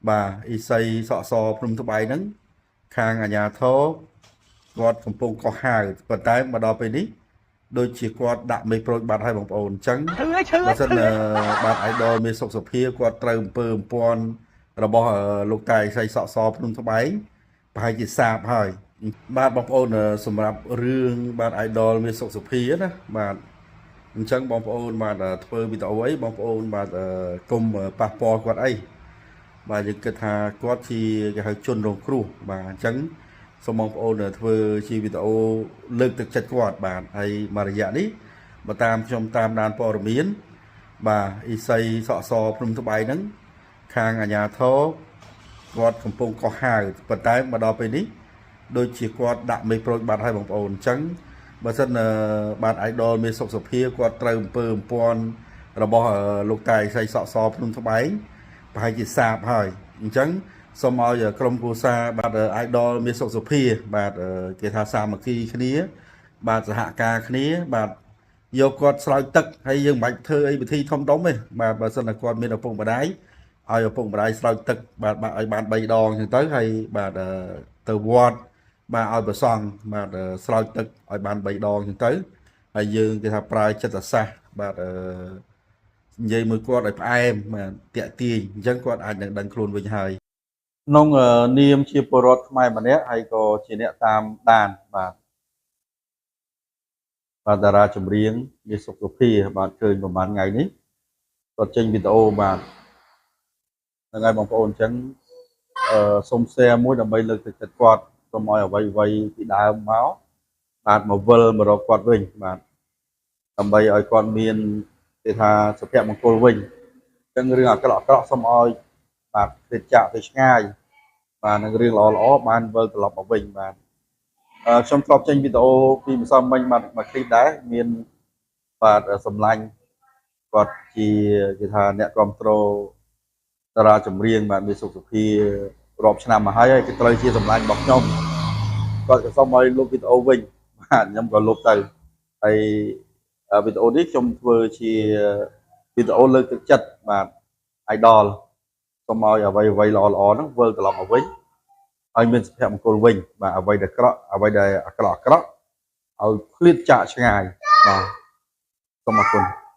បាទអ៊ីសីសក់សភ្នំត្បែងហ្នឹងខាងអាជ្ញាធរគាត់កំពុងកោះហៅប៉ុន្តែមកដល់ពេលនេះដូចជាគាត់ដាក់មេប្រូចបាត់ហើយបងប្អូនអញ្ចឹង ឈឺហើយឈឺ បើសិនបាទ idol មានសុខសុភាគាត់ត្រូវអំពើអំព័ន្ធរបស់លោកតាអ៊ីសីសក់សភ្នំត្បែងប្រហែលជាសាបហើយបាទបងប្អូនសម្រាប់រឿងបាទ idol មានសុខសុភាណាបាទអញ្ចឹងបងប្អូនបាទធ្វើវីដេអូអីបងប្អូនបាទគុំប៉ះពាល់គាត់អីបាទយើងគិតថាគាត់ជាគេហៅជនរងគ្រោះបាទអញ្ចឹងសូមបងប្អូនធ្វើជាវីដេអូលើកទឹកចិត្តគាត់បាទហើយមួយរយៈនេះបើតាមខ្ញុំតាមដានព័ត៌មានបាទអ៊ីសីសក់សភ្នំត្បែងហ្នឹងខាងអាជ្ញាធរគាត់កំពុងកោះហៅប៉ុន្តែមកដល់ពេលនេះដូចជាគាត់ដាក់មេប្រូចបាត់ហើយបងប្អូនអញ្ចឹងបើសិនបាទ idol មានសុខសុភាគាត់ត្រូវអំពើអំព័ន្ធរបស់លោកតាអ៊ីសីសក់សភ្នំត្បែងប្រហែលជាសាបហើយអញ្ចឹងសូមឲ្យក្រុមគ្រួសារបាទ idol មានសុខសុភាបាទគេថាសាមគ្គីគ្នា បាទសហការគ្នាបាទយកគាត់ស្រោចទឹកហើយយើងមិនបាច់ធ្វើអីពិធីធំដុំទេបាទបើសិនតែគាត់មានឪពុកម្ដាយឲ្យឪពុកម្ដាយស្រោចទឹកបាទឲ្យបាន3ដងអញ្ចឹងទៅហើយបាទទៅវត្តបាទឲ្យប្រសង់បាទស្រោចទឹកឲ្យបាន3ដងអញ្ចឹងទៅហើយយើងគេថាប្រើចិត្តសាស្ត្របាទនិយាយមួយគាត់ឲ្យផ្អែមបាទតាក់ទាញអញ្ចឹងគាត់អាចនឹងដឹងខ្លួនវិញហើយក្នុងនាមជាពលរដ្ឋខ្មែរម្នាក់ហើយក៏ជាអ្នកតាមដានបាទបាទតារាចម្រៀងមាសសុខភាបាទឃើញប្រហែលថ្ងៃនេះគាត់ចេញវីដេអូបាទហ្នឹងហើយបងប្អូនអញ្ចឹងអឺសូម share មួយដើម្បីលើកទឹកចិត្តគាត់កុំឲ្យអ្វីអ្វីពីដើមមកបាទមកវិលមករកគាត់វិញបាទដើម្បីឲ្យគាត់មានគេថាសុភមង្គលវិញអញ្ចឹងរឿងអាក្រក់អាក្រក់សូមឲ្យបាទឃ្លាតចាក់ទៅឆ្ងាយបាទនឹងរឿងល្អល្អបានវិលត្រឡប់មកវិញបាទខ្ញុំធ្លាប់ចេញវីដេអូពីម្សិលមិញបាទមួយឃ្លីបដែរមានបាទសម្លាញ់គាត់ជាគេថាអ្នកគ្រប់គ្រងតារាចម្រៀងបាទមានសុខសុភារាប់ឆ្នាំមកហើយហើយគេត្រូវជាសម្លាញ់របស់ខ្ញុំគាត់ក៏សូមឲ្យលុបវីដេអូវិញបាទខ្ញុំក៏លុបទៅហើយវីដេអូនេះខ្ញុំធ្វើជាវីដេអូលើកទឹកចិត្តបាទ idol សូមឲ្យអ្វីអ្វីល្អល្អហ្នឹងវិលត្រឡប់មកវិញឲ្យមានសុភមង្គលវិញបាទអ្វីដែលក្រក់អ្វីដែលអាក្រក់អាក្រក់ឲ្យឃ្លាតចាកឆ្ងាយបាទសូមអរគុណ។